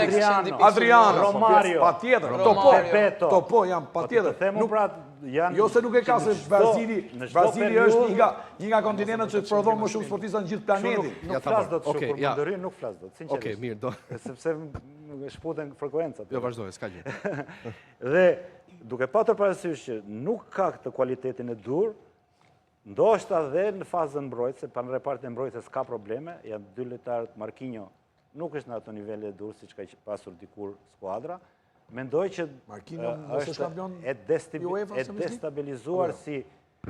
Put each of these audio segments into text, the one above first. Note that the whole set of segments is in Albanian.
Adriano, Adriano, Romario, patjetër, Topo, Bebeto. Topo janë Po patjetër. Të them pra janë Jo se nuk e ka se Brazili, Brazili është një nga një nga kontinentët që prodhon më shumë sportista në gjithë planetin. Nuk flas dot shumë për mendërin, nuk flas dot, sinqerisht. Okej, mirë, do. Sepse më shputen frekuencat. Jo, vazhdoj, s'ka gjë. Dhe duke patur parasysh që nuk ka këtë kualitetin e dur, ndoshta dhe në fazën mbrojtëse, pa në repartin e mbrojtëses ka probleme, janë dy lojtarët Marquinhos nuk është në ato nivele e dur siç ka pasur dikur skuadra. Mendoj që Marquinhos është kampion e destabilizuar si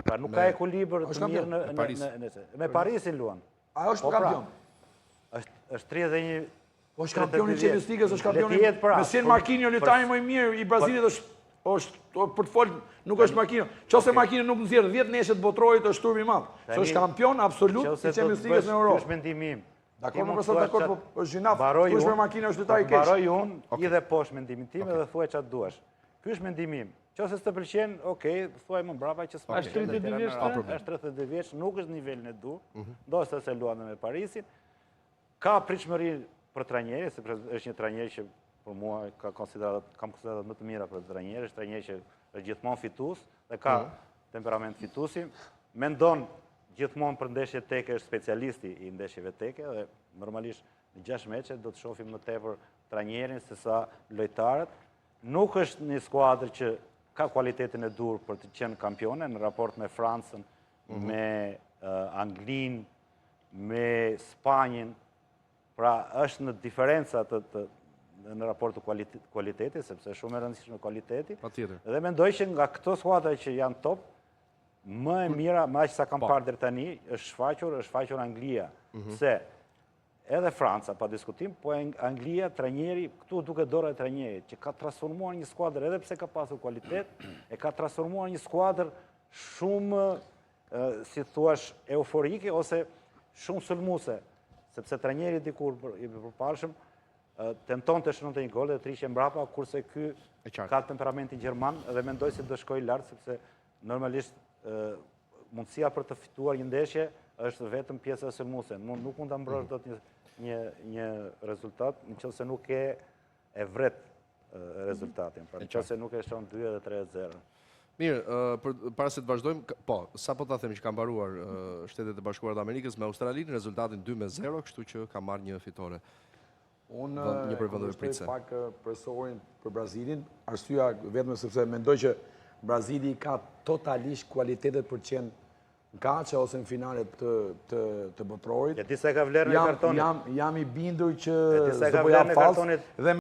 pra nuk ka ekuilibër të mirë në në me Parisin luan. A është po pra, kampion? Është është 31 Po është kampioni i Champions League-s, është kampioni. Pra, Me s'jenë Marquinhos lojtari më i mirë i Brazilit është është për të fol, nuk është Marquinhos. Qose Marquinhos nuk nxjerr 10 ndeshje të botërorit është turp i madh. Se është kampion absolut i Champions League-s në Europë. Ky është mendimi im. Dakor, më përsa dakor, po është gjynah. Ku është Marquinhos është lojtar i keq. Mbaroj unë, i dhe poshtë mendimin tim dhe thuaj çfarë duash. Ky është mendimi im. Qose s'të pëlqen, okay, thuaj më mbrapa që s'më Është 32 vjeç, është 32 vjeç, nuk është në nivelin e duhur. Mhm. Ndoshta se luan me Parisin. Ka pritshmëri për trajnerin, sepse është një trajner që për mua ka konsideratat, kam konsideratat më të mira për trajnerin, është trajner që është gjithmonë fitues dhe ka mhm. temperament fituesi. Mendon gjithmonë për ndeshje teke, është specialisti i ndeshjeve teke dhe normalisht në 6 meçe do të shohim më tepër trajnerin se sa lojtarët. Nuk është një skuadër që ka kualitetin e duhur për të qenë kampione në raport me Francën, mhm. me Anglinë, me Spanjën, pra është në diferenca të, të në raport të kualitetit, sepse është shumë e rëndësishme kualiteti. Patjetër. Dhe mendoj që nga këto skuadra që janë top, më e mira, me aq sa kam po. parë deri tani, është shfaqur, është shfaqur Anglia. Mhm. Se edhe Franca, pa diskutim, po Anglia, trajneri, këtu duket dora e trajnerit, që ka transformuar një skuadër, edhe pse ka pasur kualitet, e ka transformuar një skuadër shumë si thuash, euforike ose shumë sulmuse, sepse trajneri dikur i përparshëm tenton të shënonte një gol dhe tërhiqej mbrapa, kurse ky ka temperamentin gjerman dhe mendoj se do shkojë lart, sepse normalisht mundësia për të fituar një ndeshje është vetëm pjesa sulmuse. Nuk mund ta mbrosh mhm. dot një një një rezultat në qoftë se nuk e e vret rezultatin. Pra në qoftë se nuk e shon 2 edhe 3-0. Mirë, për, para se të vazhdojmë, po, sapo ta them që ka mbaruar Shtetet e Bashkuara të Amerikës me Australinë, rezultatin 2-0, kështu që ka marrë një fitore. Unë një për vendeve pritëse. pak presionin për Brazilin, arsyeja vetëm sepse mendoj që Brazili ka totalisht kualitetet për të qenë në kaçe ose në finale të të të botërorit. E di sa ka vlerën e kartonit. Jam jam i bindur që s'do po jap fals dhe.